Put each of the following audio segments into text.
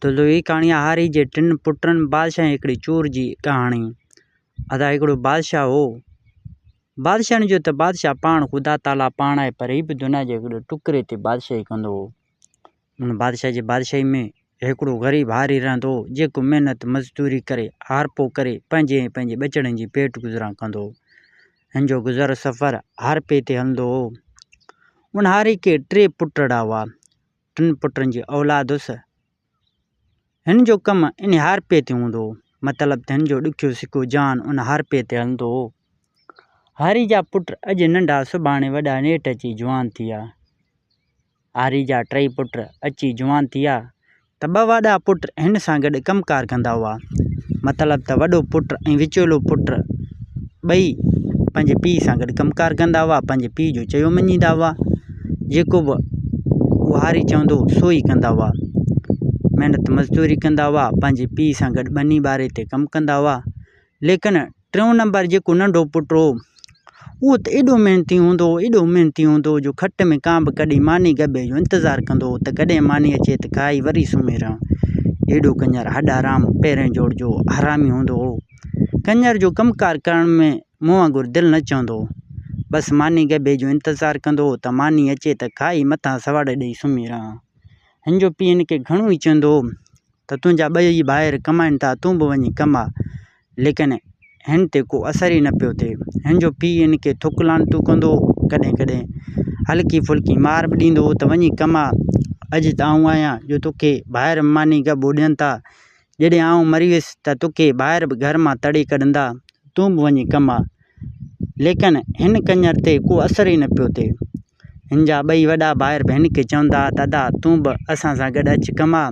ته هي ڪهاڻي آهي هاري جي ٽن پٽن بادشاهه ۽ هڪڙي چور جي ڪهاڻي. ادا هڪڙو بادشاهه هو. بادشاهن جو ته بادشاهه پاڻ خدا تعاليٰ پاڻ آهي پر هي به دنيا جي هڪڙي ٽڪري تي بادشاهي ڪندو هو. ان بادشاهه جي بادشاهي ۾ هڪڙو غريب هاري رهندو هو جيڪو محنت مزدوري ڪري هارپو ڪري پنهنجي ۽ پنهنجي ٻچڙن جي پيٽ گذران ڪندو هو. هن جو گذر سفر هارپي تي هلندو هو. ان هاري کي ٽي پٽڙا هئا. ٽن پٽن جي اولاد هيس. هن جو ڪم انهي هارپي تي هوندو هو. مطلب ته هن جو ڏکيو سکيو جهان ان هارپي تي هلندو هو. هاري جا پٽ اڄ ننڍا سڀاڻي وڏا نيٺ اچي جوان ٿيا. هاري جا ٽئي پٽ اچي جوان ٿيا ته ٻه وڏا پٽ هن سان گڏ ڪم ڪار ڪندا هئا. مطلب ته وڏو پٽ ۽ وچولو پٽ ٻئي پنهنجي پيء سان گڏ ڪم ڪار ڪندا هئا، پنهنجي پيء جو چيو مڃيندا هئا، جيڪو به اهو هاري چوندو هو سو ئي ڪندا هئا. محنت مزدوري ڪندا هئا، پنهنجي پيء سان گڏ ٻني ٻاري تي ڪم ڪندا هئا. ليڪن ٽيون نمبر جيڪو ننڍو پٽ هو، اهو ته ايڏو محنتي هوندو هو، ايڏو محنتي هوندو هو جو کٽ ۾ ڪانڀ ڪڍي ماني ڳڀي جو انتظار ڪندو هو ته ڪڏهن ماني اچي ته کائي وري سمهي رهان. ايڏو ڪڃر هڏ حرام، پهرئين جوڙ جو حرامي هوندو هو. ڪڃر جو ڪم ڪار ڪرڻ ۾ مون وانگر دل نه چوندو هو. بس ماني ڳڀي جو انتظار ڪندو هو ته ماني اچي ته کائي مٿان سوڙ ڏئي سمهي رهان. هن جو پيء هن کي گهڻو ئي چوندو هو ته تنهنجا ٻئي ڀائر ڪمائين ٿا، تون به وڃي ڪماء. ليڪن هن تي ڪو اثر ئي نه پيو ٿئي. هن جو پيء هن کي ٿڪ لعنتون ڪندو هو، ڪڏهن ڪڏهن هلڪي ڦلڪي مار به ڏيندو هو ته وڃي ڪماء، اڄ ته آئون آهيان جو توکي ڀائر ماني ڳڀو ڏين ٿا، جڏهن آئون مري ويس ته توکي ڀائر به گهر مان تڙي ڪڍندا، تون به وڃي ڪماء. ليڪن هن ڪڃر تي ڪو اثر ئي نه پيو ٿئي. هن جا ٻئي وڏا ڀائر به هن کي چوندا ها ته ادا تون به اسان سان گڏ اچ ڪماء،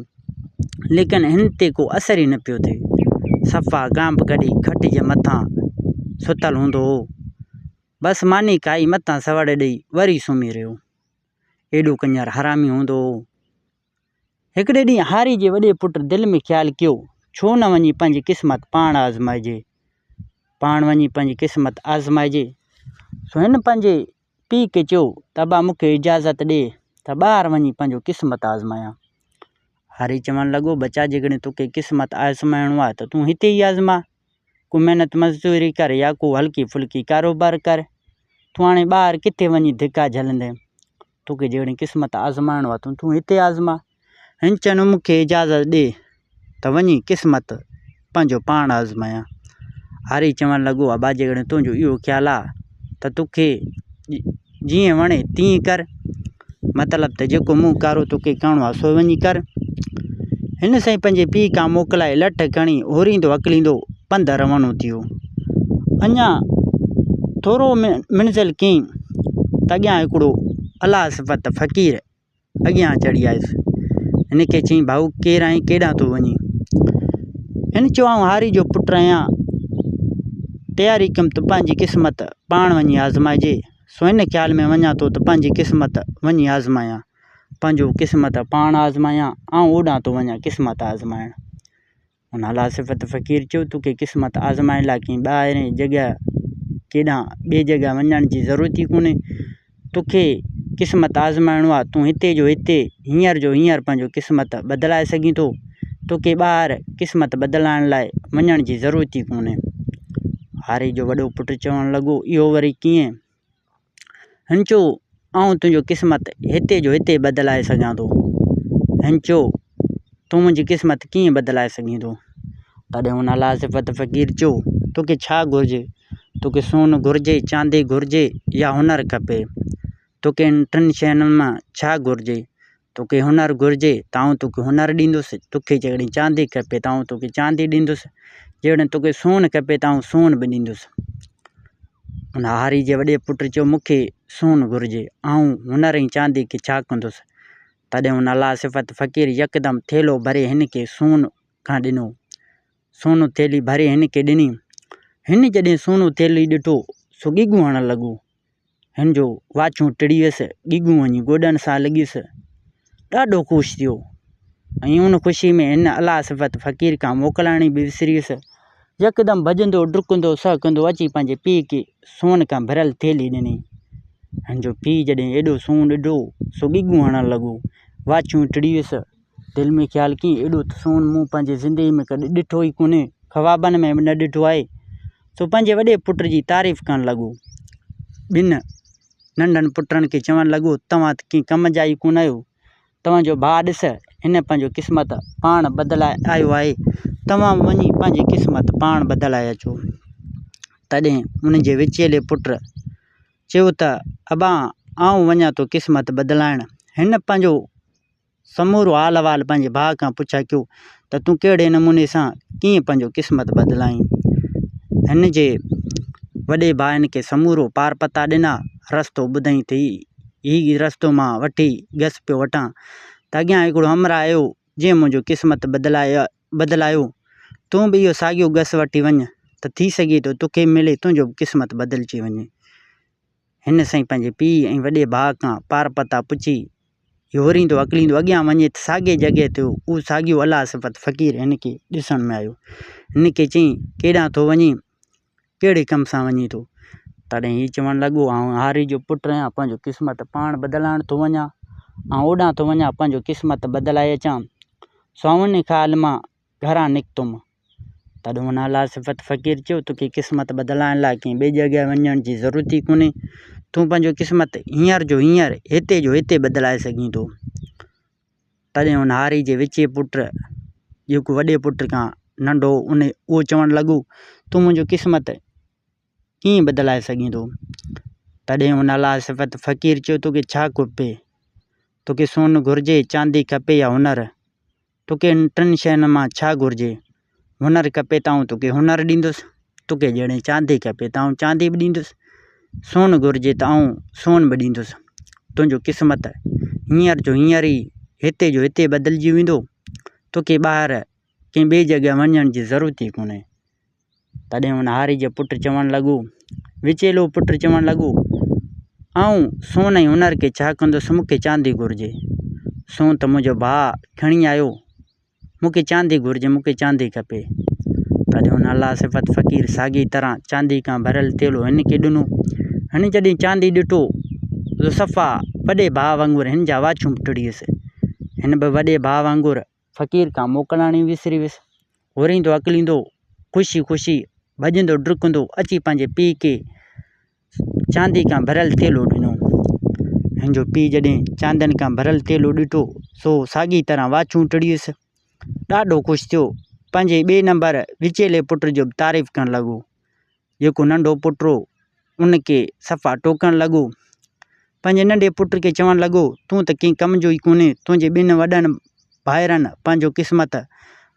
ليڪن هن تي ڪو اثر ئي نه پيو ٿئي. صفا گانڀ ڪڍي کٽ جي مٿان ستل هوندو هو. بس ماني کائي مٿان سوڙ ڏئي وري سمهي رهيو. ايڏو ڪڃر حرامي هوندو هو. هڪڙي ڏينهن هاري جي وڏي پٽ دل ۾ خيال ڪيو، ڇو نه وڃي پنهنجي قسمت پاڻ آزمائجي. پاڻ وڃي پنهنجي قسمت آزمائجي. سو هن پنهنجي پيء کي چيو ته ابا مون کي اجازت ڏي ته ٻاهر وڃي پنهنجو قسمت آزمايان. هاري چوڻ لڳو، ٻچا جيڪڏهن توکي قسمت آزمائڻو آهي ته تون هتي ئي آزماء. ڪو محنت مزدوري ڪر يا ڪو هلڪي ڦلڪي ڪاروبار ڪر. تون هاڻي ٻاهر ڪٿي وڃي ڌڪا جهلندين. توکي جيڪڏهن قسمت آزمائڻو آهي ته تون هتي آزماء. هن چيو مون کي اجازت ڏي ته وڃي قسمت پنهنجو پاڻ آزمايان. هاري چوڻ لڳو ابا جيڪڏهن تنهنجو اهو خيال آهي ته توکي جيئن وڻي تيئن ڪر. مطلب ته جيڪو مون ڪارو توکي ڪرڻو آهي سو وڃي ڪر. هن سائين پنهنجي پيء کان موڪلائي لٺ کڻي هوريندو هڪليندو پنڌ روانو ٿيو. اڃا ٿورو منزل ڪيائين ته اڳيان هڪڙو الله صفت فقير اڳيان چڙهي آيس. هن کي چيائين ڀائو ڪير آهين ڪيڏانهن ٿو وڃين؟ هن چيو آئون هاري جو پٽ آهيان تياري ڪيم ته پنهنجي قسمت پاڻ وڃي آزمائجي سو ان خيال ۾ وڃان ٿو ته پنهنجي قسمت وڃي آزمايان. پنهنجو قسمت پاڻ آزمايان آئون اوڏانهن ٿو وڃان قسمت آزمائڻ. ان الله صفت فقير چيو، توکي قسمت آزمائڻ لاء ڪنهن ٻاهرين جڳهه ڪيڏانهن ٻي جڳهه وڃڻ جي ضرورت ئي ڪونهي. توکي قسمت آزمائڻو آهي، تون هتي جو هتي هينئر جو هينئر پنهنجو قسمت بدلائي سگهين ٿو. توکي ٻاهر قسمت بدلائڻ لاء وڃڻ جي ضرورت ئي ڪونهي. هاري جو وڏو پٽ چوڻ لڳو، اهو وري ڪيئن؟ هن چيو، آئون تنهنجو قسمت هتي جو هتي بدلائي سگهان ٿو. هن چيو، تون منهنجي قسمت ڪيئن بدلائي سگهين ٿو؟ تڏهن هن الله صفت فقير چيو، توکي ڇا گهرجي؟ توکي سون گهرجي، چاندي گهرجي يا هنر کپي؟ توکي انهن ٽن شين مان ڇا گهرجي؟ توکي هنر گهرجي ته آئون توکي هنر ڏيندس، توکي جيڪڏهن چاندي کپي ته آئون توکي چاندي ڏيندس، جيڪڏهن توکي سون کپي ته آئون سون به ڏيندس. ان هاري جي وڏي پٽ چيو مون کي سون گهرجي، آئون هنر ۽ چاندي کي ڇا ڪندس؟ تڏهن ان الله صفت فقير يڪدم ٿيلهو ڀري هن کي سون کان ڏنو. سون ٿيلهي ڀري هن کي ڏني. هن جڏهن سون ٿيلهي ڏٺو سو ڳيڳو هڻڻ لڳو. هن جو واڇون ٽڙي ويس، ڳيڳون وڃي گوڏن سان لڳيس. ڏاڍو خوش ٿيو ۽ ان خوشي ۾ هن الله صفت فقير کان موڪلائڻ به وسري ويس. يڪدم ڀڄندو، ڊڪندو، سهڪندو اچي پنهنجي پيء کي سون کان ڀريل ٿيلهي ڏني. هن جو پيء جڏهن ايڏو سون ڏٺو سو ڳيڳون هڻڻ لڳو. واڇون ٽڙي ويس. دل ۾ خيال ڪيائين، ايڏو ته سون مون پنهنجي زندگيء ۾ ڪڏهن ڏٺو ئي ڪونهي، خوابن ۾ به نه ڏٺو آهي. سو پنهنجي وڏي پٽ جي تعريف ڪرڻ لڳو. ٻن ننڍن پٽن کي چوڻ لڳو، توهان ته ڪنهن ڪم جا ئي ڪونه آهيو. توهان جو ڀاء ڏس، هن پنهنجو قسمت پاڻ بدلائي آيو آهي. توهان به وڃي پنهنجي قسمت پاڻ بدلائي اچو. تڏهن ان جي وچيلي پٽ چيو ته، ابا، آئون وڃان ٿو قسمت بدلائڻ. هن پنهنجو سمورو حال احوال پنهنجي ڀاء کان پڇا ڪيو ته تون ڪهڙي نموني سان ڪيئن پنهنجو قسمت بدلائين. هن جي وڏي ڀاء هن کي سمورو پار پتا ڏنا، رستو ٻڌائين ته هي رستو مان وٺي گس پيو وٺان ته اڳيان هڪڙو همراهه آيو جنهن منهنجو قسمت بدلايو، تون به اهو ساڳيو گس وٺي وڃ ته ٿي سگهي ٿو توکي ملي تنهنجو به قسمت بدلجي وڃي. هن سائين پنهنجي پيء ۽ وڏي ڀاء کان پار پتا پڇي، هوريندو هڪليندو اڳيان وڃي ته ساڳي جڳهه تي اهو ساڳيو الله صفت فقير هن کي ڏسڻ ۾ آيو. هن کي چيائين، ڪيڏانهن ٿو وڃين؟ ڪهڙي ڪم سان وڃين ٿو؟ تڏهن هي چوڻ لڳو، آئون هاري جو پٽ آهيان، پنهنجو قسمت پاڻ بدلائڻ ٿو وڃان. آئون اوڏانهن ٿو وڃان، پنهنجو قسمت بدلائي اچان. سو آئون ان خيال مان گهران نڪتم. تڏهن ان الله صفت فقير چيو، توکي قسمت بدلائڻ لاء ڪنهن ٻئي جڳهه وڃڻ جي ضرورت ئي ڪونهي. تون پنهنجو قسمت هينئر جو هينئر، هتي جو هتي بدلائي سگهين ٿو. تڏهن ان هاري جي وچين پٽ، جيڪو وڏي پٽ کان ننڍو هو، ان اهو چوڻ لڳو، تون منهنجو قسمت ڪيئن بدلائي سگهين ٿو؟ تڏهن ان الله صفت فقير چيو، توکي ڇا کپي؟ توکي سون گهرجي، چاندي کپي يا هنر؟ توکي انهن ٽن شين مان ڇا گهرجي؟ هنر کپي ته آئون توکي هنر ڏيندس، توکي جيڏهن چاندي کپي ته آئون چاندي به ڏيندس، سون گهرجي ته آئون سون به ڏيندس. تنهنجو قسمت هينئر جو هينئر ئي هتي جو هتي بدلجي ويندو، توکي ٻاهر ڪنهن ٻي جڳهه وڃڻ جي ضرورت ئي ڪونهي. تڏهن ان هاري جو پٽ چوڻ لڳو، وچيلو پٽ چوڻ لڳو، آئون سون ۽ هنر کي ڇا ڪندس، مون کي چاندي گهرجي. سون ته منهنجو ڀاء کڻي آيو، مون کي چاندي گهرجي، مون کي چاندي کپي. تڏهن ان الله صفت فقير ساڳي طرح چاندي کان ڀريل ٿيلهو هن کي ڏنو. هن جڏهن چاندي ڏٺو ته صفا وڏي ڀاء وانگر هن جا واڇون به ٽڙيس. هن به وڏي ڀاء وانگر فقير کان موڪلاڻي وسري ويس. هوريندو هڪليندو، خوشي خوشي، ڀڄندو ڊڪندو اچي پنهنجي پيء کي چاندي کان ڀريل ٿيلهو ڏنو. هن جو پيء جڏهن چاندين کان ڀريل ٿيلهو ڏٺو سو ساڳي طرح واڇون ٽڙيس. ڏاڍو خوش ٿيو. پنهنجي ٻئي نمبر وچيلي پٽ جو به تعريف ڪرڻ لڳو. جيڪو ننڍو پٽ هو، ان کي صفا ٽوڪڻ لڳو. پنهنجي ننڍي پٽ کي چوڻ لڳو، تون ته ڪنهن ڪم جو ئي ڪونهين، تنهنجي ٻن وڏن ڀائرن پنهنجو قسمت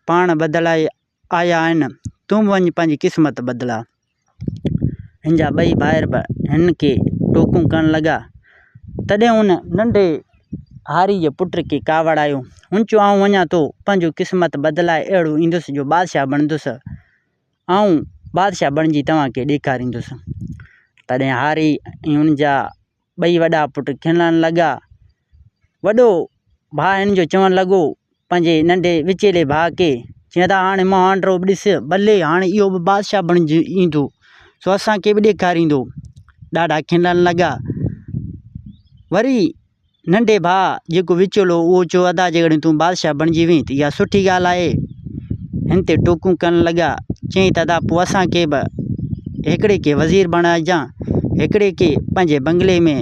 پاڻ بدلائي آيا آهن، تون به وڃ پنهنجي قسمت بدلاء. هن جا ٻئي ڀائر به هن کي ٽوڪون ڪرڻ لڳا. تڏهن هن ننڍي هاري جي پٽ کي ڪاوڙ آيو. هن چيو، آئون وڃان ٿو، پنهنجو قسمت بدلائي اهڙو ايندس جو بادشاهه بڻندس. آئون بادشاهه بڻجي توهان کي ڏيکاريندس. تڏهن هاري ۽ ان جا ٻئي وڏا پٽ کلڻ لڳا. وڏو ڀاء هن جو چوڻ لڳو پنهنجي ننڍي وچيلي ڀاء کي، چيائين ته هاڻي مهانڊو به ڏس، ڀلي هاڻي اهو به بادشاهه بڻجي ايندو، سو اسان کي به ڏيکاريندو. ڏاڍا کلڻ لڳا. وري ننڍي ڀاء جيڪو وچولو هو اهو چيو ادا جيڪڏهن تون بادشاهه بڻجي وئين ته اها سٺي ڳالهه آهي. هن تي ٽوڪون ڪرڻ لڳا. چيائين ته ادا پوء اسان کي به هڪڙي کي وزير بڻائجان، هڪڙي کي پنهنجي بنگلي ۾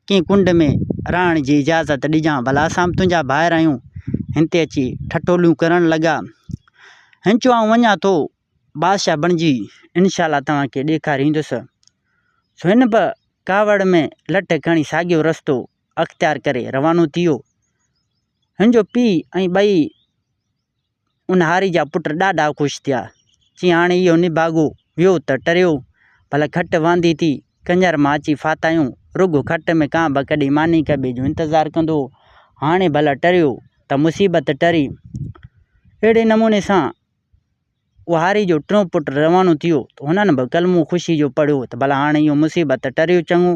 ڪنهن ڪنڊ ۾ رهڻ جي اجازت ڏجان، ڀلا اسان به تنهنجا ڀائر آهيون. هن تي اچي ٺٺوليون ڪرڻ لڳا. هن چيو آئون وڃان ٿو بادشاهه بڻجي انشاء الله توهان کي ڏيکاريندس. سو هن به ڪاوڙ ۾ لٺ کڻي ساڳيو رستو اختيار ڪري روانو ٿي ويو. هن جو پيء ۽ ٻئي ان هاري جا پٽ ڏاڍا خوش ٿيا. چي هاڻي اهو نڀاڳو ويو ته ٽريو، ڀلا کٽ واندي ٿي، ڪڃر مان اچي ڦاٿايون، رڳو کٽ ۾ ڪانڀ ڪڍي ماني کٻي جو انتظار ڪندو هو، هاڻي ڀلا ٽريو ته مصيبت ٽري. اهڙي نموني سان اهو هاري جو ٽيون پٽ روانو ٿيو ته هنن به ڪلمو خوشي جو پڙهيو ته ڀلا هاڻي اهو مصيبت ٽريو چڱو.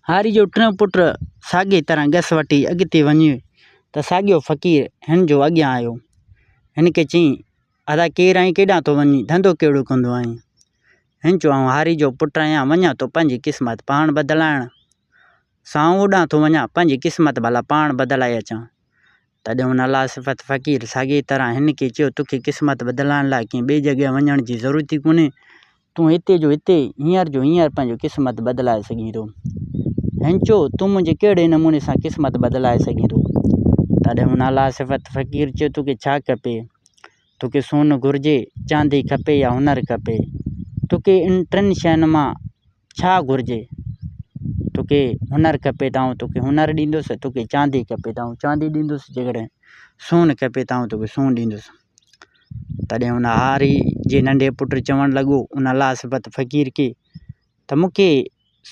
هاري جو ٽيون پٽ ساڳي طرح گس وٺي اڳتي وڃي ته ساڳيو فقير هن جو اڳيان آيو. هن کي چيائين، ادا ڪير آهين ڪيڏانهن ٿو وڃين ڌنڌو ڪهڙو ڪندو آهين؟ هن چيو، آئون هاري جو پٽ آهيان وڃان ٿو پنهنجي قسمت پاڻ بدلائڻ. سو آئون اوڏانهن ٿو وڃان پنهنجي قسمت ڀلا پاڻ بدلائي اچان. تڏهن ان الله صفت فقير ساڳيء طرح هن کي چيو، توکي قسمت بدلائڻ لاء ڪنهن ٻي جڳهه وڃڻ جي ضرورت ئي ڪونهي. تون هتي جو هتي، هينئر جو هينئر پنهنجو قسمت بدلائي سگهين ٿو. هن چيو، تون منهنجي ڪهڙي نموني سان قسمت بدلائي سگهين ٿو؟ تڏهن ان الله صفت فقير چيو، توکي ڇا کپي؟ توکي سون گهرجي، چاندي کپي يا هنر کپي؟ توکي ان ٽن شين مان ڇا گهرجي؟ توکي هنر کپي ته آئون توکي هنر ڏيندس، توکي چاندي کپي ته آئون چاندي ڏيندس، جيڪڏهن سون کپي ته آئون توکي سون ڏيندس. تڏهن ان هاري جي ننڍي پٽ چوڻ لڳو ان الله صفت فقير کي ته مون کي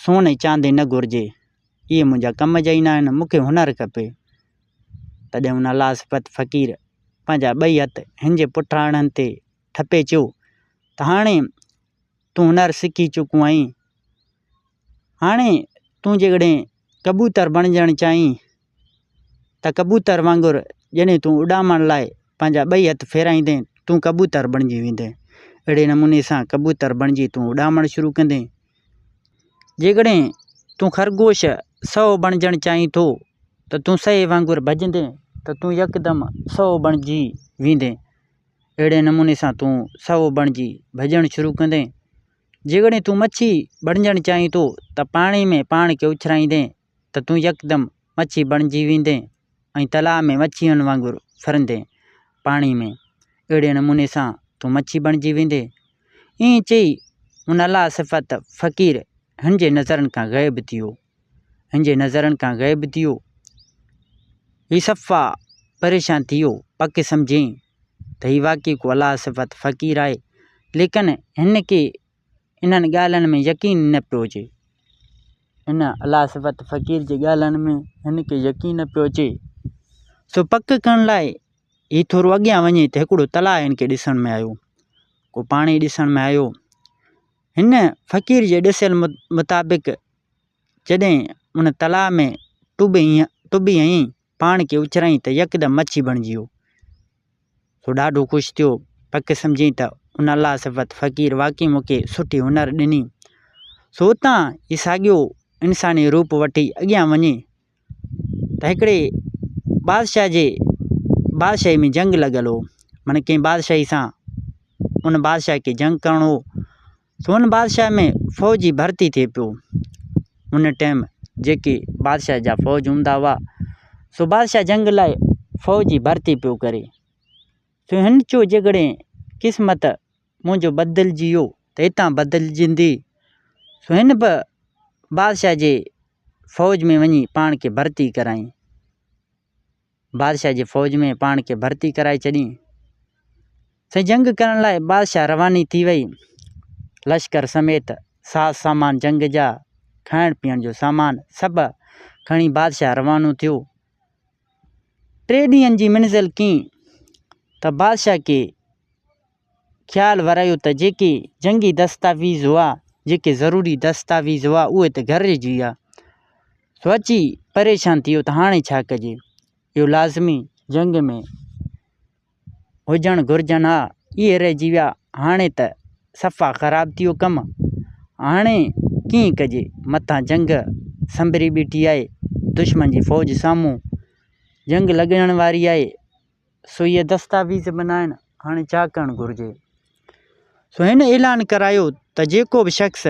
سون ۽ چاندي نه گهرجي، اهي منهنجا ڪم جا ئي نه آهن، مون کي هنر کپي. تڏهن ان الله صفت فقير پنهنجا ٻئي هٿ هن جي پٺاڻن تي ٺپي چيو ته هاڻي تون هنر سکي چڪو آهين، هاڻي تون جيڪڏهن ڪبوتر بڻجڻ چاهين ته ڪبوتر وانگر جڏهن تون اڏامڻ لاء پنهنجا ٻئي هٿ ڦيرائيندين تون ڪبوتر بڻجي ويندين. اهڙي نموني سان ڪبوتر بڻجي تون اڏامڻ شروع ڪندين. جيڪڏهن تون خرگوش سهو بڻجڻ چاهين ٿو ته تون سهي وانگر ڀڄندين ته تون يڪدم سهو بڻجي ويندين. اهڙي نموني سان تون سهو بڻجي ڀڄڻ شروع ڪندين. جيڪڏهن تون مڇي بڻجڻ چاهين ٿو ته پاڻي ۾ پاڻ کي اڇلائيندين ته تون يڪدم مڇي بڻجي ويندين ۽ تلاء ۾ مڇين وانگر ڦرندين پاڻي ۾. اهڙي نموني سان تون مڇي بڻجي ويندين. ائين چئي ان الله صفت فقير هن جي نظرن کان غيب ٿي ويو. هن جي نظرن کان غيب ٿي ويو. هي صفا پريشان ٿي ويو. پڪ سمجهيائين ته هي واقعي ڪو الله صفت فقير آهي. ليڪن هن کي انهن ڳالهين ۾ يقين نه پيو اچي. ان الله صفت فقير جي ڳالهين ۾ هن کي يقين نه پيو اچي. سو پڪ ڪرڻ لاء هي ٿورو اڳيان وڃي ته هڪڙو تلاء هن کي ڏسڻ ۾ آيو. ڪو پاڻي ڏسڻ ۾ آيو. هن فقير جي ڏسيل مطابق جڏهن ان تلاء ۾ ٽٻي هنئي، پاڻ کي اڇرائين ته يڪدم مڇي بڻجي ويو. سو ڏاڍو خوش ٿيو. پڪ سمجهيائين ته ان الله صفت فقير واقعي مون کي سٺي هنر ڏني. سو اتان هي ساڳيو انساني روپ وٺي اڳيان وڃي ته هڪڙي بادشاهه جي بادشاهي ۾ جنگ لڳل هو. معنيٰ ڪنهن بادشاهي سان ان بادشاهه کي جنگ ڪرڻو هو. سو ان بادشاهه ۾ فوجي ڀرتي ٿئي پيو. ان ٽيم جيڪي بادشاهه جا فوج هوندا هئا سو بادشاهه جنگ لاء فوجي ڀرتي پيو ڪري. سو هن چيو جيڪڏهن قسمت منهنجو بدلجي ويو ته هتان بدلجندي. سو هن به بادشاهه جي فوج ۾ وڃي پاڻ کي ڀرتي ڪرائين. بادشاهه جي فوج ۾ پاڻ کي ڀرتي ڪرائي ڇڏين. سائين جنگ ڪرڻ لاء بادشاهه رواني ٿي وئي. لشڪر سميت ساز سامان جنگ جا، کائڻ پيئڻ جو سامان سڀ کڻي بادشاهه روانو ٿيو. ٽي ڏينهن جي منزل ڪئين ته بادشاهه کي خيال ورايو ته جيڪي جنگي دستاويز هئا، جيڪي ضروري دستاويز هئا، اهي ته گهر رهجي ويا. سو اچي پريشان ٿي ويو ته هاڻي ڇا ڪجي؟ اهو لازمي جنگ ۾ هجڻ گهرجن ها، اهي رهجي ويا، هاڻي ته صفا خراب ٿي ويو ڪم، هاڻي ڪيئن ڪجي؟ مٿان جنگ سنڀري بيٺي آهي، دشمن جي فوج سامهون جنگ لڳڻ واري آهي. سو اهي دستاويز به ناهن، هاڻي ڇا ڪرڻ گهرجي؟ سو هن اعلان ڪرايو ته جيڪو به شخص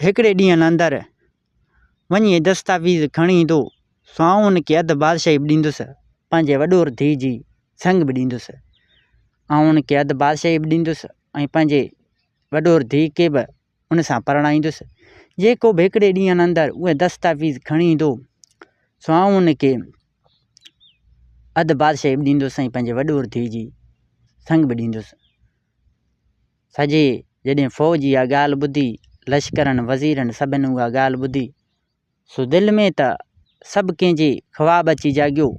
هڪڙي ڏينهن اندر وڃي اهي دستاويز کڻي ايندو، سو آئون ان کي اڌ بادشاهي به ڏيندس، پنهنجي وڏور ڌيء جي سڱ به ڏيندس. آئون ان کي اڌ بادشاهي به ڏيندس ۽ پنهنجي وڏور ڌيء کي به ان سان پرڻائيندس. جيڪو به هڪڙي ڏينهن اندر اهي دستاويز کڻي ايندو، سو آئون ان کي اڌ بادشاهي به ڏيندس ۽ پنهنجي وڏور ڌيء جي سڱ به ڏيندس. سڄي جڏهن فوج اها ڳالهه ٻڌي، لشڪرن، وزيرن سڀن اها ڳالهه ٻڌي، سو دل ۾ ته سڀ ڪنهن جي خواب اچي جاڳيو.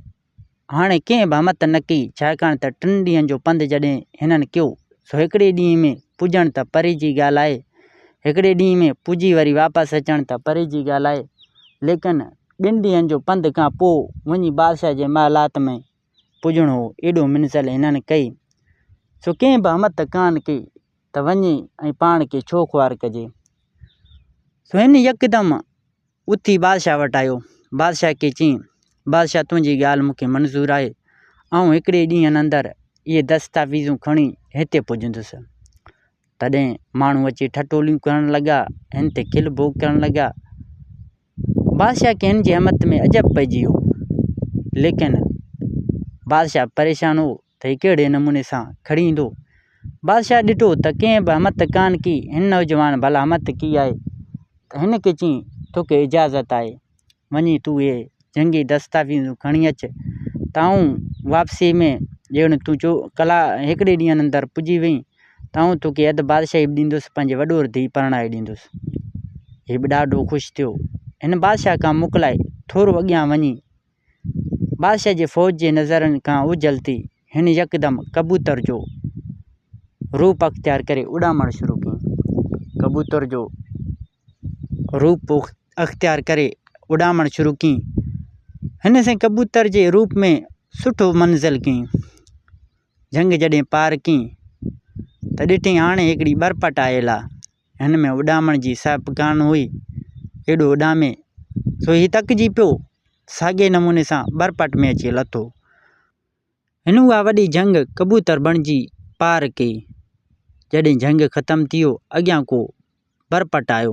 هاڻي ڪنهن به همت نه ڪئي، ڇاڪاڻ ته ٽن ڏينهن جو پنڌ جڏهن هنن ڪيو، سو هڪڙي ڏينهن ۾ پڄڻ ته پري جي ڳالهه آهي. هڪڙي ڏينهن ۾ پڄي وري واپس اچڻ ته پري جي ڳالهه آهي، ليڪن ٻن ڏينهن جو پنڌ کان پوء وڃي بادشاهه جي محلات ۾ پڄڻو هو. ايڏو منزل هنن ڪئي، سو ڪنهن به همت ڪانه ڪئي ته وڃي ۽ پاڻ کي ڇو خوار ڪجي. سو هن يڪدم اٿي بادشاهه وٽ آيو. بادشاهه کي چيائين. بادشاهه تنهنجي ڳالهه مون کي منظور آهي. آئون هڪڙي ڏينهن اندر اهي دستاويزون کڻي هتي پڄندس. تڏهن ماڻهو اچي ٺٺوليون ڪرڻ لڳا، هن تي کل ڀوڳ ڪرڻ لڳا. بادشاهه کي هن جي همت ۾ عجب پئجي ويو. ليڪن بادشاهه پريشان هو ته هي ڪهڙي نموني سان کڻي ايندو. بادشاهه ڏٺو ته ڪنهن به همت ڪانه ڪئي، هن نوجوان ڀلا همت ڪئي آهي ته هن کي چيائين، توکي اجازت آهي، وڃي تون اهي جنگي دستاويزون کڻي اچ ته آئون واپسيء ۾ جيڪڏهن تون چو ڪلا هڪڙي ڏينهن اندر پڄي وئين ته آئون توکي اڌ بادشاهي به ڏيندس، پنهنجي وڏور ڌيء پرڻائي ڏيندس. هي به ڏاڍو خوش ٿيو. هن بادشاهه کان موڪلائي ٿورو اڳيان وڃي بادشاهه جي فوج جي نظرن کان اوجهل ٿي هن يڪدم ڪبوتر جو روپ اختيار ڪري اڏامڻ شروع ڪيائين. ڪبوتر جو روپ اختيار ڪري اڏامڻ شروع ڪيائين. هن سائين ڪبوتر جي روپ ۾ سٺو منزل ڪيائين. جهنگ جڏهن پار ڪيائين ته ڏٺائين هاڻي هڪڙي ٻرپٽ آيل آ. هن ۾ اڏامڻ جي سهپ ڪانه هئي. ايڏو اڏامي سو هي تڪجي پيو. ساڳئي نموني سان ٻرپٽ ۾ اچي لٿو. هن اها وڏي جهنگ ڪبوتر بڻجي پار ڪئي. جڏهن جهنگ ختم ٿي ويو، اڳيان ڪو برپٽ آيو.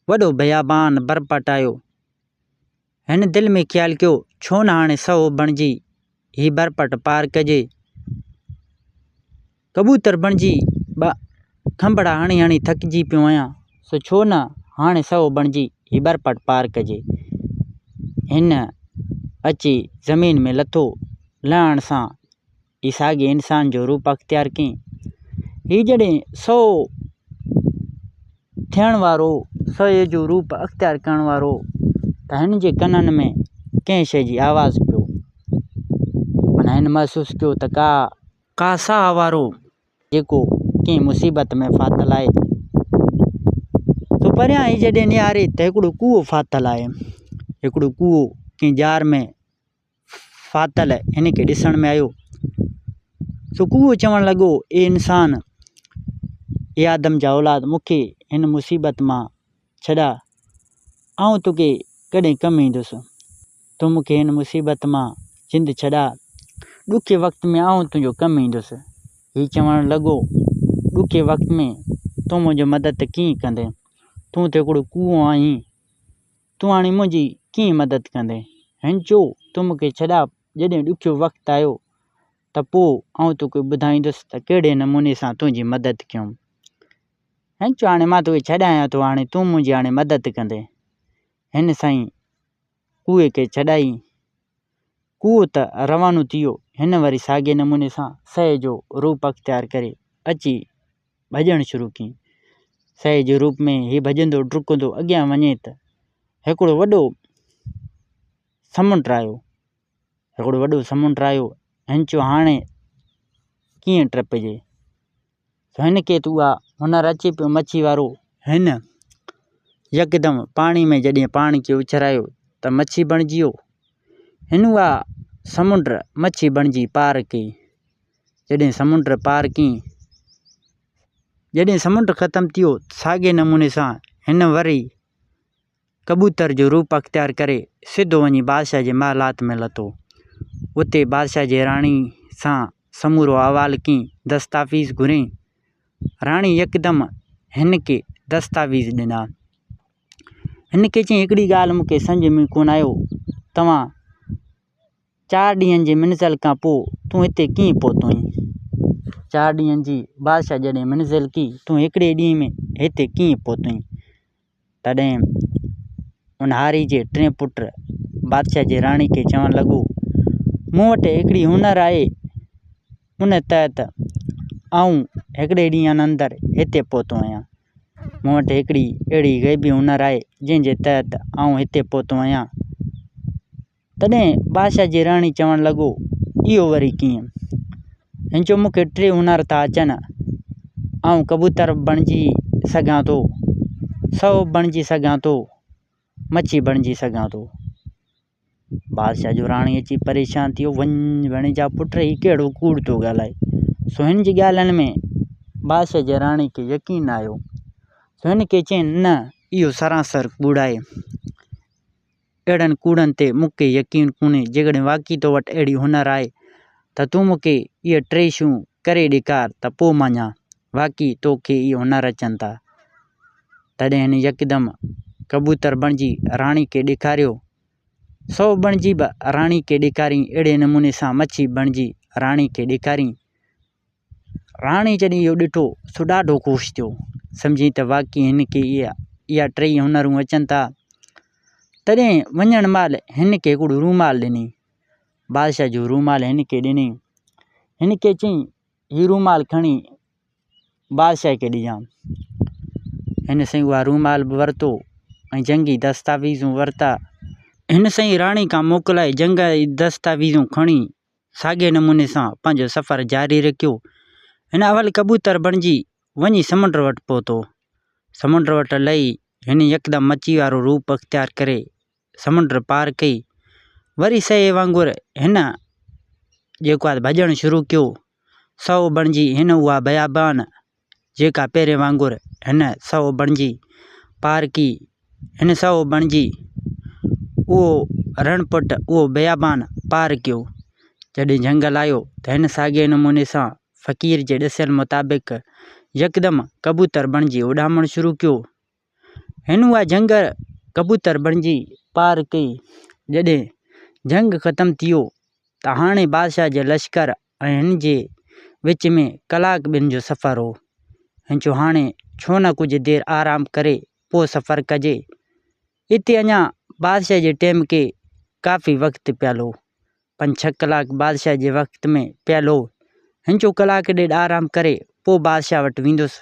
وڏو بيابان برپٽ آيو. هن دل ۾ خيال ڪيو، ڇو نه هاڻي سهو بڻجي هي برپٽ پار ڪجي. ڪبوتر بڻجي ٻه کنڀڙا هڻي هڻي ٿڪجي پيو آهيان، سو ڇو نه هاڻي سهو بڻجي هي برپٽ پار ڪجي. هن اچي زمين ۾ لٿو. لهڻ سان ئي ساڳئي انسان جو روپ اختيار ڪيائين. هي جڏهن سهو ٿيڻ وارو هو، سهي جو روپ اختيار ڪرڻ وارو هو ته هن جي ڪنن ۾ ڪنهن شيء جي آواز پيو. معنيٰ هن محسوس ڪيو ته ڪا. ڪا ساهه وارو جيڪو ڪنهن مصيبت ۾ ڦاٿل آهي. سو پريان هي جڏهن نهاري ته هڪڙو ڪوئو ڦاٿل آهي. هڪڙو ڪوئو ڪنهن ڄار ۾ ڦاٿل هن کي ڏسڻ ۾ آيو. سو ڪوئو چوڻ لڳو، اي انسان! اي آدم جا اولاد! مون کي هن مصيبت مان ڇڏاء. آئون توکي ڪڏهن ڪم ايندس. تون مون کي هن مصيبت مان جند ڇڏاء. ڏکي وقت ۾ آئون تنهنجو ڪم ايندس. هي چوڻ لڳو، ڏکي وقت ۾ تون منهنجو مدد ڪيئن ڪندين؟ تون ته هڪڙو ڪوئو آهين. تون هاڻي منهنجي ڪيئن مدد ڪندين؟ هن چيو، تون مون کي ڇڏاء، جڏهن ڏکيو وقت آيو ته پوء آئون توکي ٻڌائيندس ته ڪهڙي نموني سان تنهنجي مدد ڪيم. هن چيو، هاڻي مان توکي ڇڏايان ٿو، هاڻي تون منهنجي هاڻي مدد ڪندين. هن سائين ڪوئي کي ڇڏائي، ڪوئو ته روانو ٿي ويو. هن وري ساڳئي نموني سان سهي جو روپ اختيار ڪري اچي ڀڄڻ شروع ڪيائين. سهي جي روپ ۾ هي ڀڄندو ڊڪندو اڳيان وڃي ته هڪڙو وڏو سمنڊ آيو. هڪڙو وڏو سمنڊ آيو. هن چيو هاڻي ڪيئن ٽپجي؟ سو هن کي ته اها هنر اچي پيو مڇي وارو. هن يڪدم پاڻي ۾ جڏهن پاڻ کي اڇرايو ته مڇي بڻجي ويو. هن اها سمنڊ مڇي بڻجي پار ڪئي. جڏهن سمنڊ پار ڪئي، جڏهن سمنڊ ختم ٿي ويو ته ساڳئي نموني سان هن وري ڪبوتر جو روپ اختيار ڪري سڌو وڃي بادشاهه جي محلات ۾ لٿو. اتي بادشاهه جي راڻي سان سمورو احوال ڪيائين، دستاويز گهريائين. راڻي يڪدم هن کي دستاويز ڏنا. هن کي چيائين هڪڙي ڳالهه مون کي سمجهه ۾ ڪونه آيو، توهان چار ڏينهن جي منزل کان پوء تون هتي ڪيئن پهتو آهين؟ چار ڏينهن جي بادشاهه جڏهن منزل ڪئي، تون هڪڙي ڏينهن ۾ هتي ڪيئن پهتو آهين؟ تڏهن ان هاري جي ٽئين پٽ بادشاهه جي راڻي کي چوڻ لڳو، مون وٽ هڪڙي هنر آهي، ان تحت آئون هڪڙي ڏينهن اندر هتي پهتو آهيان. مون وٽ هڪڙي اهڙي غيبي هنر آهي، جنهن جي تحت آئون هتي پهتو آهيان. تڏهن بادشاهه جي راڻي چوڻ لڳو، اهو وري ڪيئن؟ هن چيو، مون کي ٽي هنر ٿا اچن، آئون ڪبوتر به بڻجي سگهان ٿو، سهو به بڻجي سگهان ٿو، مڇي بڻجي سگهان ٿو. بادشاهه جو راڻي اچي پريشان ٿي ويو، وڃ وڻي جا پٽ هي ڪهڙو ڪوڙ ٿو ڳالهائي. سو هن جي ڳالهين ۾ بادشاهه جي راڻي کي يقين نه آيو. سو هن کي چيائين، نه اهو سراسر ڪوڙ آهي. اهڙن ڪوڙن تي مون کي يقين ڪونهي، جيڪڏهن واقعي تو وٽ اهڙي هنر آهي ته تون مون کي اهي ٽيئي شيون ڪري ڏيکار ته پوء مڃان واقعي تو کي اهي هنر اچن ٿا. تڏهن هن يڪدم ڪبوتر بڻجي راڻي کي ڏيکاريو. سو بڻجي به راڻي کي ڏيکارين، اهڙي نموني سان مڇي بڻجي راڻي کي ڏيکارين. راڻي جڏهن اهو ڏٺو سو ڏاڍو خوش ٿيو، سمجهيائين ته واقعي هن کي اها ٽيئي هنرون اچن ٿا. تڏهن وڃڻ مهل هن کي هڪڙو رومال ڏني. بادشاهه جو رومال هن کي ڏني. هن کي چيائين هي رومال کڻي بادشاهه کي ڏجان. هن سائين اها رومال به ورتو ۽ جنگي دستاويزون ورتا. هن سائين راڻي کان موڪلائي جنگي دستاويزون کڻي ساڳئي نموني سان پنهنجو سفر جاري رکيو. هن اول ڪبوتر بڻجي وڃي سمنڊ وٽ پهتو. سمنڊ وٽ لهي هن يڪدم مڇي وارو روپ اختيار ڪري سمنڊ پار ڪئي. وري سهي وانگر هن جيڪو آهي ڀڄڻ شروع ڪيو. سهو بڻجي هن اها بيابان جيڪا پهرين وانگر هن سهو بڻجي پار ڪئي. هن سهو بڻجي اهو رڻ پٽ اهو بيابان پار ڪيو. جڏهن جهنگل آيو ته هن ساڳئي نموني سان فقير جي ڏسيل مطابق يڪدم ڪبوتر بڻجي اڏامڻ شروع ڪيو. هن اها جهنگ ڪبوتر بڻجي پار ڪئي. جڏهن جهنگ ختم ٿي ويو ته هاڻي بادشاهه جي لشڪر ۽ هن جي وچ ۾ ڪلاڪ ٻن جو سفر هو. هن چيو هاڻي ڇو نه ڪجهه دير آرام ڪري پوء سفر ڪجي. اتي اڃا بادشاهه جي ٽيم کي ڪافي وقت پيل هو. پنج ڇهه ڪلاڪ بادشاهه جي وقت ۾ پيل هو. هن چيو ڪلاڪ ڏيڍ آرام ڪري پوء بادشاهه وٽ ويندس.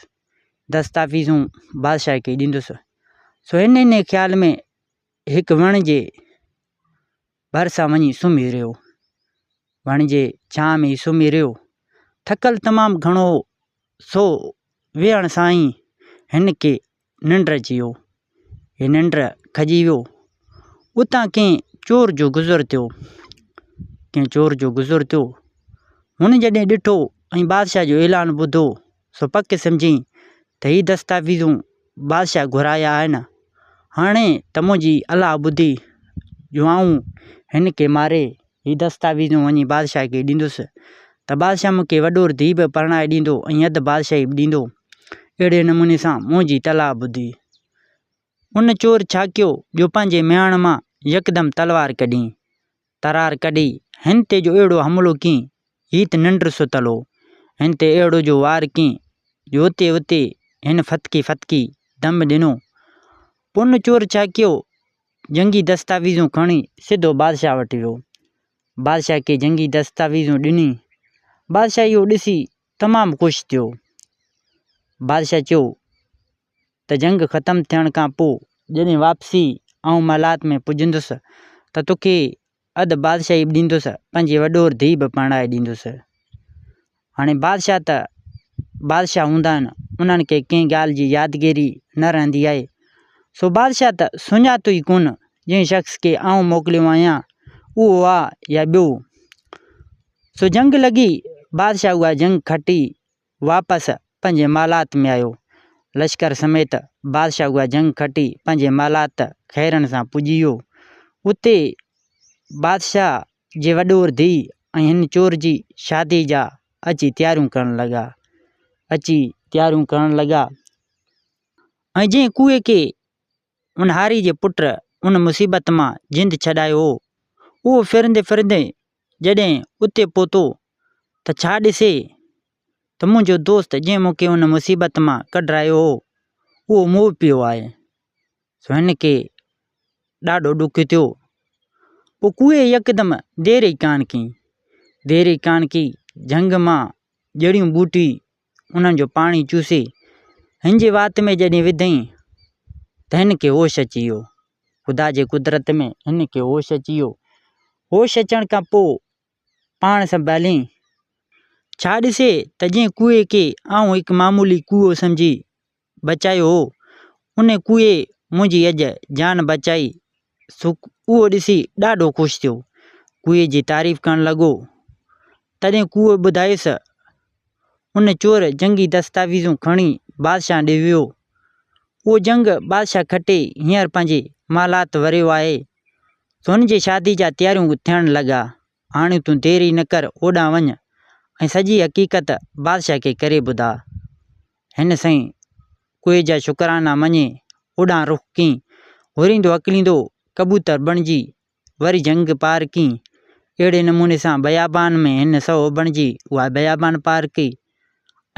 دستاويزون بادشاهه کي ڏيندس. سو هن انهيء خيال ۾ هڪ وڻ جي ڀرسان وڃي سمهي رهيو. وڻ جي ڇانء ۾ ئي سمهي رهيو. ٿڪل تمام گهڻو هو، سو ويهڻ سان ئي هن کي ننڊ اچي ويو. هي ننڊ کڄي ويو. اتان ڪنهن چور جو گذر ٿيو. ڪنهن چور جو گذر ٿيو. هن جڏهن ڏٺو ۽ بادشاهه جو اعلان ٻڌو سو پڪ سمجهين ته هي دستاويزون بادشاهه گهرايا آهن. هاڻي ته منهنجي الله ٻڌي جو آئون هن کي ماري هي دستاويزون وڃي بادشاهه کي ڏيندس ته بادشاهه مون کي وڏور ڌيء به پرڻائي ڏيندو ۽ اڌ بادشاهي به ڏيندو. اهڙي نموني سان منهنجي تلاء ٻڌي. ان چور ڇا ڪيو جو پنهنجي مياڻ مان يڪدم تلوار ڪڍين. ترار ڪڍي هن تي جو اهڙو حملو ڪين، هي ته ننڊ ستل هو. هن تي اهڙو جو وار ڪين جو اتي اتي هن ڦٿڪي ڦٿڪي دم ڏنو. پوء ان چور ڇا ڪيو، جنگي دستاويزون کڻي سڌو بادشاهه وٽ ويو. بادشاهه کي جنگي دستاويزون ڏني. بادشاهه اهو ڏسي تمام خوش ٿيو. بادشاهه چيو ته جنگ ختم ٿيڻ کان پوء جڏهن واپسي آئون محلات ۾ پڄندس ته توکي اڌ بادشاهي به ڏيندس، پنهنجي وڏور ڌيء به پرڻائي ڏيندس. هاڻي بادشاهه ته بادشاهه هوندا آهن، انهن کي ڪنهن ڳالهه جي يادگيري نه رهندي آهي. سو بادشاهه ته سڃاتو ئي ڪونه، جنهن شخص کي آئون موڪليو آهيان، اهو آ يا ٻيو. سو جنگ لڳي، بادشاهه اها جنگ کٽي واپس پنهنجي محلات ۾ آيو. لشڪر سميت بادشاهه اها جنگ کٽي پنهنجي محلات خيرن سان پڄي ويو. اتي بادشاهه جي وڏور ڌيء ۽ هن چور جي شادي جا اچي تياريون ڪرڻ لڳا. اچي تياريون ڪرڻ لڳا ۽ جنهن ڪوئي کي ان هاري جي پٽ ان مصيبت مان جند ڇڏايو هو، اهو ڦرندي ڦرندي جڏهن اتي پهتو ته ڇا ڏسي ته منهنجو دوست جنهن مون کي ان مصيبت مان ڪڍرايو هو، اهو موئو پيو آهي. سو هن کي ڏاڍو ڏک ٿيو. پوء ڪوئي يڪدم دير ئي ڪانه ڪئي. دير ئي ڪانه ڪئي، جهنگ مان جڙيون ٻوٽي انهن جو پاڻي چوسي هن جي وات ۾ جڏهن وڌئين ته هن کي هوش اچي ويو. خدا جي قدرت ۾ هن کي هوش اچي ويو. هوش اچڻ کان پوء پاڻ سنڀاليائين. ڇا ڏسي ته جنهن ڪوئي کي آئون هڪ معمولي ڪوئو سمجهي بچايو هو، ان ڪوئي منهنجي اڄ جان بچائي، سو اهو ڏسي ڏاڍو خوش ٿيو. ڪوئي جي تعريف ڪرڻ لڳو. تڏهن ڪوئو ٻڌايس، ان چور جنگي دستاويزون کڻي بادشاهه ڏي ويو. اهو جنگ بادشاهه کٽي هينئر پنهنجي محلات وريو آهي. سو هن جي شادي جا تياريون ٿيڻ لڳا. هاڻي تون دير ئي نه ڪر، اوڏانهن وڃ ۽ سڄي حقيقت بادشاهه کي ڪري ٻڌاء. هن سائين ڪوئي جا شڪرانا مڃي اوڏانهن رخ ڪين. هوريندو هڪليندو ڪبوتر بڻجي وري جهنگ پار ڪين. اهڙي نموني سان بيابان ۾ هن سهو بڻجي اها بيابان پار ڪئي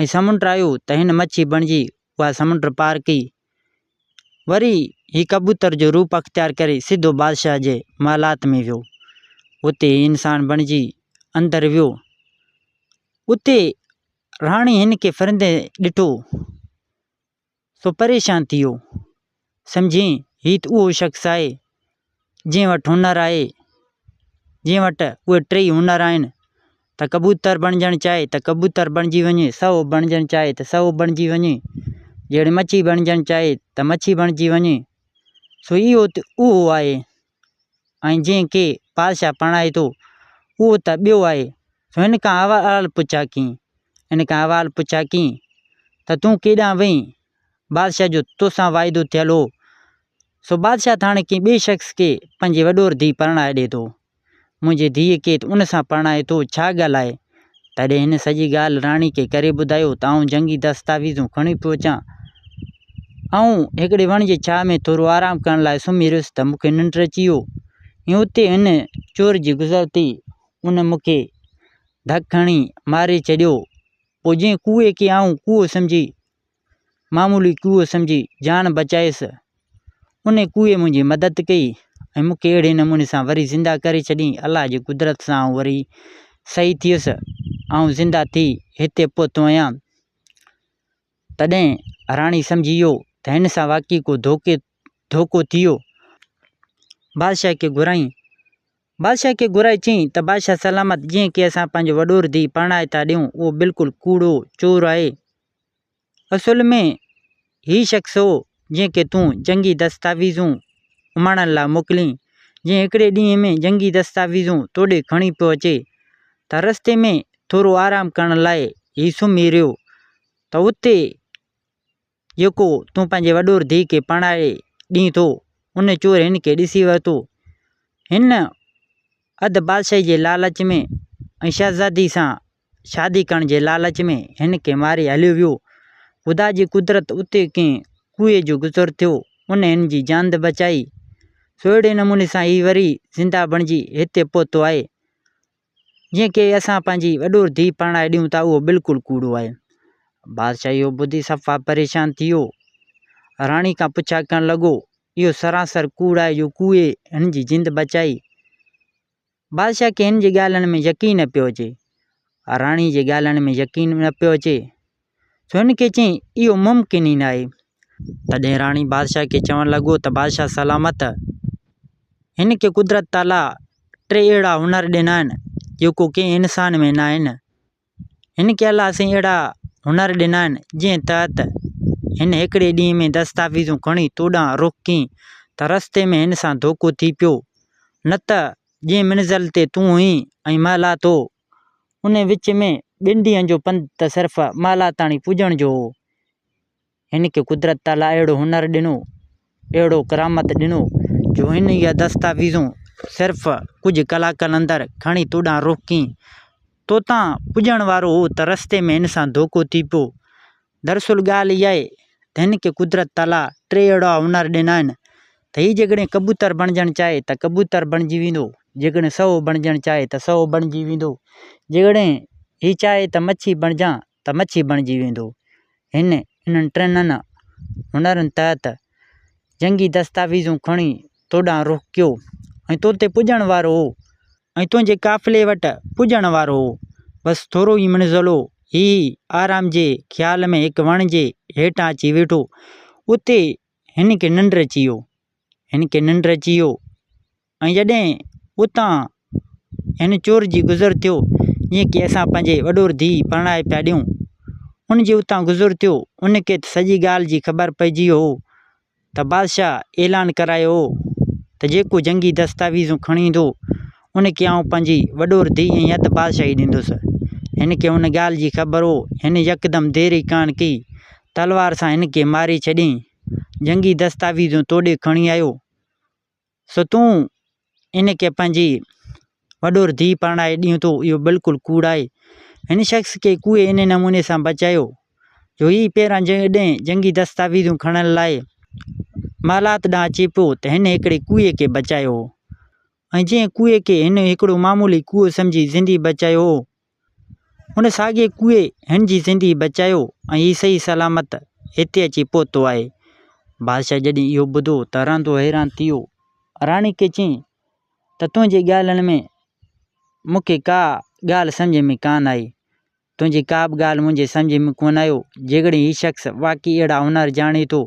۽ سمنڊ آيو ته هن مڇي بڻجي اها سمنڊ پار ڪئي. وري هي ڪبوتر جو روپ اختيار ڪري سڌو بادشاهه جي محلات ۾ ويو. اتي هي انسان بڻجي اندر ويو. اتي راڻي هن کي ڦرندي ڏٺو سو پريشان ٿي ويو. سمجهين هي ته اهو شخص آهي جنهن وٽ هنر آهي، جنهن وٽ اهي ٽيئي هنر آهن ته ڪبوتر بڻجڻ چاهي ته ڪبوتر بڻجي وڃي، سهو بڻجڻ چاهي ته سهو بڻجي وڃي، جهڙي مڇي بڻجڻ چاهي ته مڇي بڻجي وڃي. سو اهو ته اهو آهي ۽ جنهن کي بادشاهه پرڻائي ٿو اهو ته ٻيو آهي. سو هن کان احوال پڇا ڪيئي، هن کان احوال پڇا ڪيئي ته تون ڪيڏانهن وئين؟ بادشاهه جو توسان واعدو ٿيل هو، سو بادشاهه ته هاڻي ڪنهن ٻئي شخص کي پنهنجي وڏور ڌيء پرڻائي ڏئي ٿو. منهنجي ڌيء کي ته ان سان پرڻائي ٿو، ڇا ڳالهه آهي؟ تڏهن هن سڄي ڳالهه راڻي کي ڪري ٻڌايو ته آئون جنگي دستاويزون کڻي پيو اچان. آئون هڪڙي وڻ جي ڇانء ۾ ٿورو آرام ڪرڻ لاء سمهي رهيس ته مون کي ننڊ اچي ويو ۽ اتي هن چور جي گذر ٿي. ان مون کي ڌڪ هڻي ماري ڇڏيو. پوء جنهن ڪوئي کي آئون ڪوئو سمجهي معمولي ڪوئو سمجهي جان بچايس. انهي ڪوئي منهنجي مدد ڪئي ۽ مون کي اهڙي نموني سان وري زنده ڪري ڇڏيائين. الله جي قدرت سان آئون وري صحيح ٿيس. آئون زنده ٿي هتي پهتو آهيان. تڏهن راڻي سمجهي ويو ته هن سان واقعي ڪو ڌوڪي ڌوڪو ٿي ويو. بادشاهه کي گهرايائين. بادشاهه کي گهرائي چيائين ته بادشاهه سلامت جنهن کي اسان پنهنجو وڏور ڌيء پرڻائي ٿا ڏيون اهو بلڪل ڪوڙو چور آهي. اصل ۾ هي شخص هو جنهن کي تون جنگي دستاويزون اماڻڻ لاء موڪلين، جنهن هڪڙي ڏينهن ۾ جنگي دستاويزون توڏي کڻي پيو اچي ته رستي ۾ ٿورو آرام ڪرڻ لاء هي سمهي رهيو ته اتي جيڪو تون پنهنجي وڏور ڌيء کي پرڻائي ڏين ٿو، ان چور هن کي ڏسي ورتو. هن اڌ بادشاهي جي لالچ ۾ ۽ شهزادي سان شادي ڪرڻ جي لالچ ۾ هن کي ماري هليو ويو. خدا جي قدرت اتي ڪنهن ڪوئي جو گذر ٿيو، ان هن جي جاند بچائي. سو اهڙي نموني سان هي وري زنده بڻجي هتي پهتو آهي. جنهن کي اسان پنهنجي وڏور ڌيء پرڻائي ڏيون ٿا اهو بلڪل ڪوڙو آهي. بادشاهه اهو ٻڌي صفا پريشان ٿي ويو. راڻي کان پڇا ڪرڻ لڳو، اهو سراسر ڪوڙ آهي جو ڪوئي هن جي جند بچائي. بادشاهه کي هن جي ڳالهين ۾ يقين نه پيو اچي. راڻي جي ڳالهين ۾ يقين نه پيو اچي. سو هن کي چيائين، اهو ممڪن ئي ناهي. تڏهن راڻي بادشاهه کي چوڻ لڳو ته بادشاهه سلامت! هن کي قدرت تعاليٰ ٽي اهڙا هنر ڏنا آهن، جيڪو ڪنهن انسان ۾ ناهن. هن کي الله سائين اهڙا هنر ڏنا آهن، جنهن تحت هن هڪڙي ڏينهن ۾ دستاويزون کڻي توڏانهن رخ ڪين ته رستي ۾ هن سان ڌوڪو ٿي پيو، نه ته جنهن منزل تي تون هئين ۽ محلات هو، ان وچ ۾ ٻن ڏينهن جو پنڌ ته صرف محلات تاڻي پڄڻ جو هو. هن کي قدرت تعاليٰ اهڙو هنر ڏنو، اهڙو ڪرامت ڏنو جو هن اها دستاويزون صرف ڪجهه ڪلاڪن اندر کڻي توڏانهن رخ ڪين. توتان پڄڻ وارو هو ته رستي ۾ هن سان ڌوڪو ٿي پيو. دراصل ڳالهه اها آهي ته هن کي قدرت تعاليٰ ٽي اهڙا هنر ڏنا آهن ته هي جيڪڏهن ڪبوتر بڻجڻ چاهي ته ڪبوتر بڻجي ويندو، جيڪڏهن سهو بڻجڻ چاهي ته سهو بڻجي ويندو، جيڪڏهن هي چاهي ته مڇي بڻجان ته مڇي بڻجي ويندو. هن انهن ٽنهن هنرن تحت جنگي دستاويزون کڻي توڏانهن رخ ڪيو ۽ تو تي پڄڻ وارو هو ۽ تنهنجي قافلي وٽ پڄڻ وارو هو. بس ٿورو ئي منزلو هي آرام جي خيال ۾ هڪ وڻ جي هيٺان اچي ويٺو. اتي هن کي ننڊ اچي ويو. هن کي ننڊ اچي ويو. ۽ جڏهن اتان هن چور جي گذر ٿيو، جيئن ڪي اسان پنهنجي وڏور ڌيء پرڻائي پيا ڏيون، ان جي اتان گذر ٿيو، ان کي ته سڄي ڳالهه جي خبر پئجي ويو هو ته بادشاهه اعلان ڪرايو هو ته جيڪو جنگي دستاويزون کڻي ايندو، ان کي آئون پنهنجي وڏور ڌيء ۽ اڌ بادشاهي ڏيندس. هن کي ان ڳالهه جي خبر هو، هن يڪدم دير ئي ڪانه ڪئي، تلوار سان هن کي ماري ڇڏيائين، جنگي دستاويزون توڏي کڻي آيو. سو تون ان کي پنهنجي وڏور ڌيء پرڻائي ڏيون ٿو اهو بلڪل ڪوڙ آهي. هن شخص کي ڪوئي انهي نموني سان بچايو جو هي پهريان جڏهن جنگي دستاويزون کڻڻ لاء محلات ڏانهن اچي پيو ته هن هڪڙي ڪوئي کي بچايو هو ۽ جنهن ڪوئي کي هن هڪڙو معمولي ڪوئو سمجهي زندي بچايو هو ان ساڳئي ڪوئي هن جي زندگي بچايو ۽ هي صحيح سلامت هتي اچي پهتو آهي. بادشاهه جڏهن اهو ٻڌو ته رهندو حيران ٿي ويو. راڻي کي چيائين ته تنهنجي ڳالهين ۾ مون کي ڪا ڳالهه سمجهه ۾ ڪانه آئي. تنهنجي ڪا به ڳالهه منهنجي سمجهه ۾ ڪونه آيو. جيڪڏهن هي شخص واقعي اهڙا هنر ڄاڻي ٿو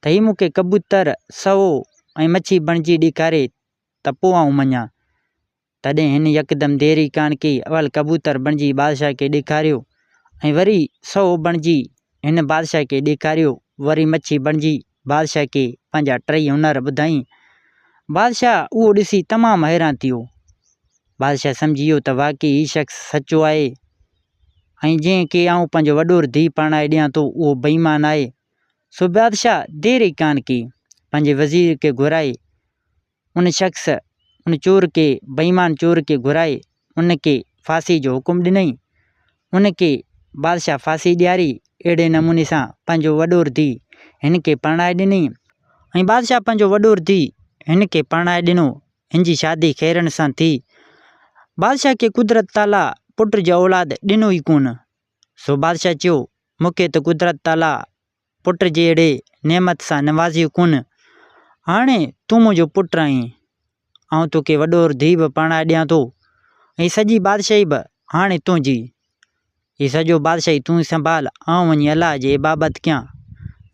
ته هي مون کي ڪبوتر، سهو ۽ مڇي بڻجي ڏيکاري ته پوء آئون مڃان. تڏهن هن يڪدم دير ئي ڪانه ڪئي، اول ڪبوتر بڻجي بادشاهه کي ڏيکاريو ۽ وري سهو بڻجي هن بادشاهه کي ڏيکاريو، وري مڇي بڻجي بادشاهه کي پنهنجا ٽئي هنر ٻڌائين. بادشاهه اهو ڏسي تمام حيران ٿي ويو. بادشاهه سمجهي ويو ته واقعي هي شخص سچو آهي ۽ جنهن کي آئون پنهنجو وڏور ڌيء پرڻائي ڏيان ٿو اهو بي ايمان آهي. سو بادشاهه دير ئي ڪانه ڪئي، پنهنجي وزير کي گهرائي ان شخص ان چور کي بيمان چور کي گهرائي ان کي ڦاسي جو حڪم ڏنائين. ان کي بادشاهه ڦاسي ڏياري اهڙي نموني سان پنهنجو وڏور ڌيء هن کي پرڻائي ڏني. ۽ بادشاهه پنهنجو وڏور ڌيء هن کي پرڻائي ڏنو. هن جي شادي خيرن سان ٿي. بادشاهه کي قدرت تعاليٰ پٽ جو اولاد ڏنو ئي ڪونه. سو بادشاهه چيو، مون کي ته قدرت تعاليٰ پٽ جهڙي نعمت سان نوازيو ڪونه. هاڻي تون منهنجو پٽ آهين. آئون توکي وڏور ڌيء به پرڻائي ڏيان ٿو ۽ سڄي بادشاهي به هاڻي تنهنجي. هي سڄو بادشاهي تون ئي سنڀال، آئون وڃي الله جي عبادت ڪيان.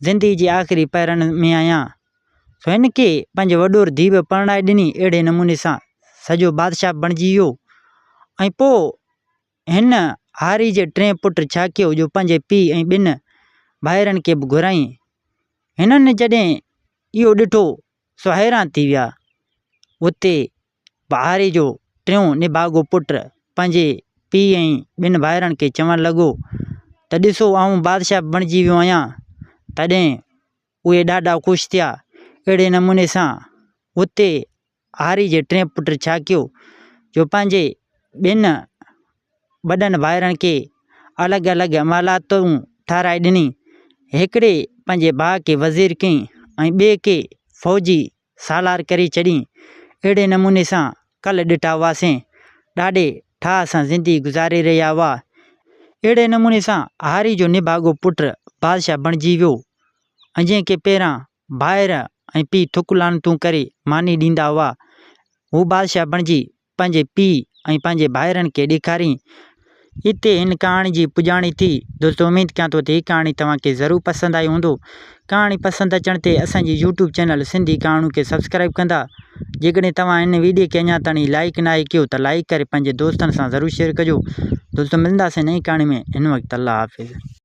زندگي جي آخري پهرن ۾ آهيان. سو هن کي پنهنجي وڏور ڌيء به پرڻائي ڏني. اهڙي نموني سان سڄو بادشاهه به بڻجي ويو ۽ پوء هن هاري جي ٽئين پٽ ڇا ڪيو جو پنهنجي پيء ۽ ٻن ڀائرن کي به گهرايائين. هنن جڏهن اهو ڏٺو سو حيران ٿي ويا. اتي به هاري جو ٽيون نڀاڳو پٽ پنهنجي پيء ۽ ٻن ڀائرن کي چوڻ لڳو ته ڏسو آئون بادشاهه بڻجي ويو آهيان. تڏهن اهي ڏاڍا خوش ٿيا. اهڙي نموني سان اتي هاري جي ٽئين پٽ ڇا ڪيو جو پنهنجي ٻن وڏن ڀائرن کي الڳ الڳ محلاتون ٺهرائي ڏني. هڪڙي پنهنجي ڀاء کي وزير ڪيائين ۽ ٻئي کي فوجي سالار ڪري ڇڏيائين. اهڙي نموني سان ڪلهه ڏٺا هئاسين ڏاڍي ٺاهه سان زندگي گذاري رهيا هئا. اهڙي نموني سان هاري جو نڀاڳو پٽ بادشاهه بڻجي ويو ۽ جنهن کي پهريان ڀائر ۽ پيء ٿڪ لعنتون ڪري ماني ڏيندا هئا. هو بادشاهه بڻجي پنهنجي پيء ۽ پنهنجي ڀائرن کي ڏيکارين. اتي هن ڪهاڻي جي پڄاڻي ٿي. دوستو اميد ڪيان ٿو ته هي ڪهاڻي توهان کي ضرور پسند آئي هوندو. ڪهاڻي پسند اچڻ تي اسان جي يوٽيوب چينل سنڌي ڪهاڻيون کي سبسڪرائيب ڪندا. جيڪڏهن توهان هن ويڊيو کي اڃا تائين لائيڪ ناهي ڪيو ته لائيڪ ڪري پنهنجي دوستن سان ضرور شيئر ڪجو. دوستو ملنداسين نئين ڪهاڻي ۾ هن وقت الله حافظ.